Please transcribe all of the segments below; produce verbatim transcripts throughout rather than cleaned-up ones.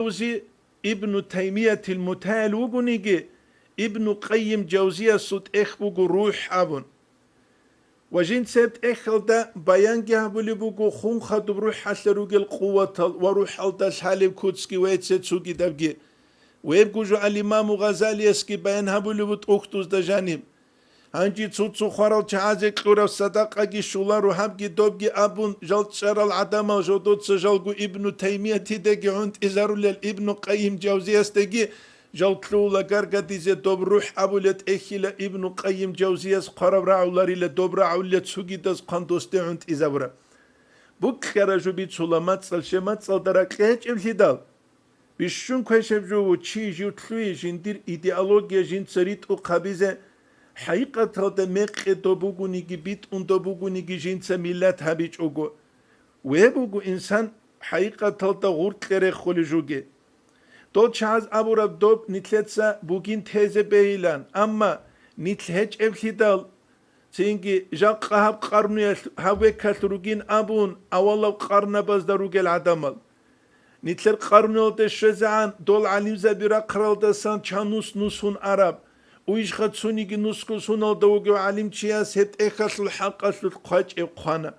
Жавзи Ибну Таймиятил мутаял вугониги, Ибну Къайим Жавзиясул тӀехь буго РухӀ абун. Ва жинца гьеб тӀехьалда баянги гьабулеб буго хун хадуб рухӀалъа ругел къуватал ва рухӀалда лъалеб куцги ва гьеце цугидабги. Вебгу жо ал-Имаму Гъазалиясги баян гьабулеб бу тӀухьдузда жаниб. Гьанже цо-цо хварал чагӀазе кьураб садакъаги щоларо гьабги добги абун, жал чӀарал гӀадамал жодоца жалго Ибну Таймиятидаги гӀунтӀизарулел, Ибну Къайим Жавзиясдаги жал лъугьула гаргадизе доб РухӀ абулеб тӀехьила Ибну Къайим Жавзияс хъвараб рагӀуларила доб рагӀулел цугидаз хъван досде гӀунтӀизабураб. Букьара жо бицула мацӀал, щай мацӀалда ракье гьечӀеблъидал. Бищун квешаб жо ву чи жив лъугьи жиндир идеология жинца ритӀухъ гьабизе, хӀакъикъаталда мекъи доб бугониги битӀун доб бугониги жинца миллат гьабичӀого. Веб буго инсан хӀакъикъаталда гъуркье рехулев жуги. Дол чагӀаз абураб доб нилъеца бугин тезе бегьилан, амма нилъ гьечӀеблъидал, цинги жакъа гьаб къарнуялъ, гьаб векалъ ругин абун, авалаб къарнабазда ругел гӀадамал. Нилъер къарнуялде щвезегӀан дол гӀалимзаби рахъаралдасан чанус нусун араб, уйжха цуниги нусго суналда вугев гӀалимчияс гьеб тӀехьалъул хӀакъалъулъ хъвачӀеб хъвана.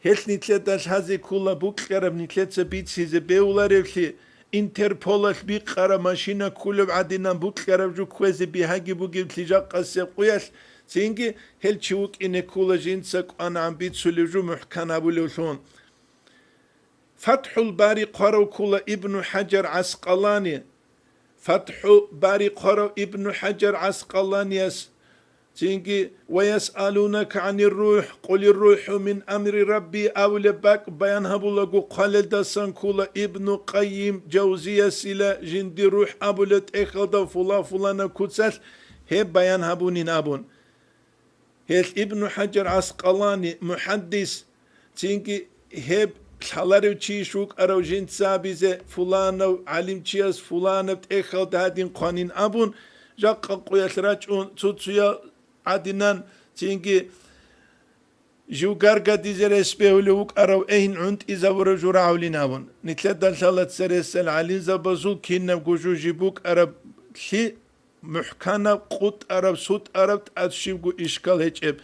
Гьелъ нилъеда лъазе ккола букьараб нилъеца бицизе бегьуларевлъи, Интерполалъ бикъараб машина кколеб гӀадинан букьараб жо кквезе бигьаги бугеблъи жакъасеб къуялъ, цинги гьел чи вукӀине ккола жинца кӀванагӀан бицулев жо мухӀкан гьабулевлъун. ФатхӀул Бари хъварав ккола Ибну ХӀажар ГӀаскъалани. ФатхӀу Бари хъварав Ибну ХӀажар ГӀаскъаланияс цинги «Ва ясъалунака гӀанир рухӀ, къулир рухӀу мин амри Рабби» абулеб бакӀ баян гьабулаго хъвалелдасан ккола Ибну Къайим Жавзиясила жиндир рухӀ абулеб тӀехьалда фула-фулана куцалъ гьеб баян гьабунин абун. Гьелъ Ибну ХӀажар ГӀаскъалани, мухӀаддис, цинги гьеб лъаларев чийищ вукӀарав жинца абизе, фуланав гӀалимчияс фуланаб тӀехьалда гьадин хъванин абун, жакъа къуялъ рачӀун, цо-цоял гӀадинан, цинги жив гаргадизе рес бегьулев вукӀарав гьейин гӀунтӀизабурав жо рагӀулин абун. Нилъеда лъала цересел гӀалимзабазул кинабго жо жиб букӀараблъи, мухӀканаб, къутӀараб, сутӀараб, тӀад щибго ишкал гьечӀеб.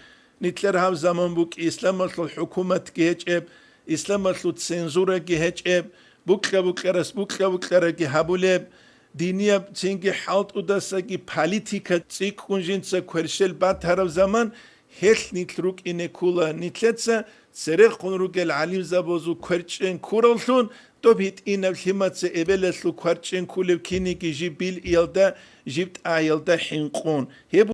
Нилъер гьаб заман букӀи, исламалъул хӀукуматги гьечӀеб, исламалъул цензураги гьечӀеб, букьа-букьарас букьа-букьараги гьабулеб, динияб цинги хӀалтӀудасаги политика цӀикӀкӀун жинца кверщел батараб заман, гьелъ нилъ рукӀине ккола нилъеца церехъун ругел гӀалимзабазул кверчӀен ккураллъун, доб гьитӀинаб лъимаца эбелалъул кверчӀен ккулев киниги жиб билиялда, жиб тӀагӀиялда хӀинкъун. Гьеб